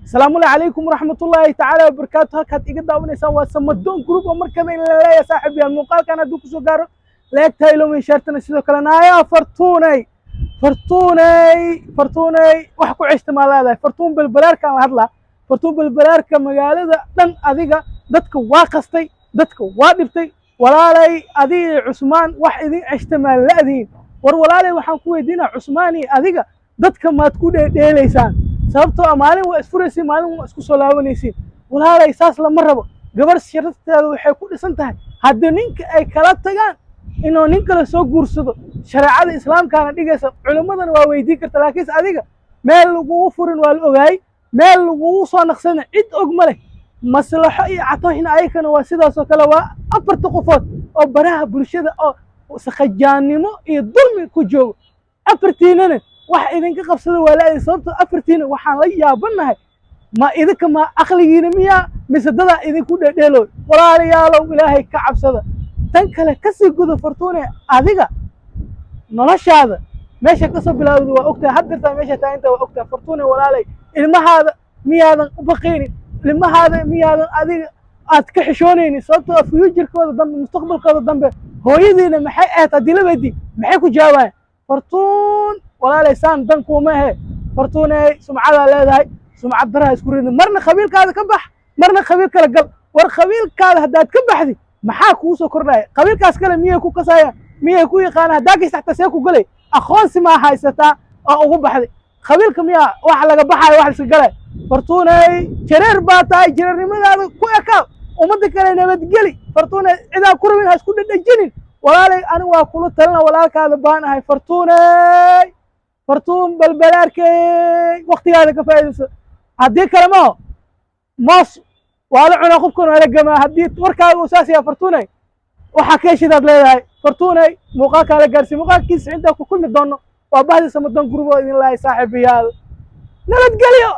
Asalaamullahi calaykum waraxmatullaahi tacaala wabarakaatu. Halkaad iga daawanaysaan waa Samadoon Group oo markaba in la leeyahay. Saaxiib yaal, muuqaalkan hadduu kusoo gaaro, like-ta ilowin, share-tana sidoo kale. Naaya Fartuunay, Fartuunay, Fartuunay, wax ku ceshta maa leedahay? Fartuun Balbalaarkaan la hadlaa. Fartuun Balbalaarka, magaalada dhan adiga dadka waa qastay, dadka waa dhibtay. Walaalay, adiga iyo Cusmaan wax idin ceshta maa la'diin? War walaalay, waxaan ku weydiinaa, Cusmaan iyo adiga dadka maad ku dheedheelaysaan? Sababtoo ah maalin waa isfuraysiin, maalin waa isku soo laabanaysiin. Walaalay, saas lama rabo. Gabar sharafteeda waxay ku dhisan tahay haddii ninka ay kala tagaan inuu nin kale soo guursado. Shareecada Islaamkaana dhigaysa, culimmadana waa weydiin karta. Laakiinse adiga meel lagugu furin waa la ogaayey, meel lagugu soo naqsana cid og ma leh. Maslaxo iyo Catoshna ayakana waa sidaasoo kale. Waa afarta qofood oo baraha bulshada oo sakhajaannimo iyo dulmi ku joogo. Afartiinana wax idinka qabsada waa la-din. Sababtoo afartiina waxaan la yaabanahay, ma idinka ma aqligiina miyaa mise dadaa idinku dhedheeloy? Walaalayaalow, Ilaahay ka cabsada. Tan kale kasii guda, Fartuune, adiga noloshaada meesha kasoo bilaawda waa ogtahay, haddirtaa meesha taaginta waa ogtahay. Fartuune walaalay, ilmahaada miyaadan u baqaynin? Ilmahaada miyaadan adiga aad ka xishoonaynin? Sababtoo ah future-kooda dambe, mustaqbalkooda dambe, hooyadiina maxay ahayd haddii la weydii, maxay ku jawaabayaan? Fartuun walaalay, saan dan kuuma ahe. Fartuuney, sumcadaa leedahay, sumcad daraha isku ridin. Marna qabiilkaada ka bax, marna qabiil kale gal. War qabiilkaada haddaad ka baxdi, maxaa kugu soo kordhaya? Qabiilkaas kale miyay ku kasayaan? Miyay ku yaqaanaan? Haddaa gaysta xataa see ku galay? Aqoonsi maa haysataa oo ugu baxday qabiilka? Miyaa wax laga baxayo, wax iska galay? Fartuuney, jareer baa tahay, jareernimadaada ku ekaaw, ummadda kale nabadgeli. Fartuuney, cidaa ku rabin ha isku dhedhejinin. Walaalay, ani waa kula talina, walaalkaada baan ahay. Fartuuney, Fartuun Balbalaarkey, waktigaada ka faa'iidayso. Haddii kale maho, moos waa la cunaa, qofkan waa la gamaa. Haddii warkaaga uu saas yahay, Fartuuney, waxaa keeshidaad leedahay. Fartuuney, muuqaalkaa la gaarsiiy. Muuqaalkiisa intaa ku kulmi doono, waa bahdi Samadoon Group oo idin lahay. Saaxiibayaal, nabadgelyo.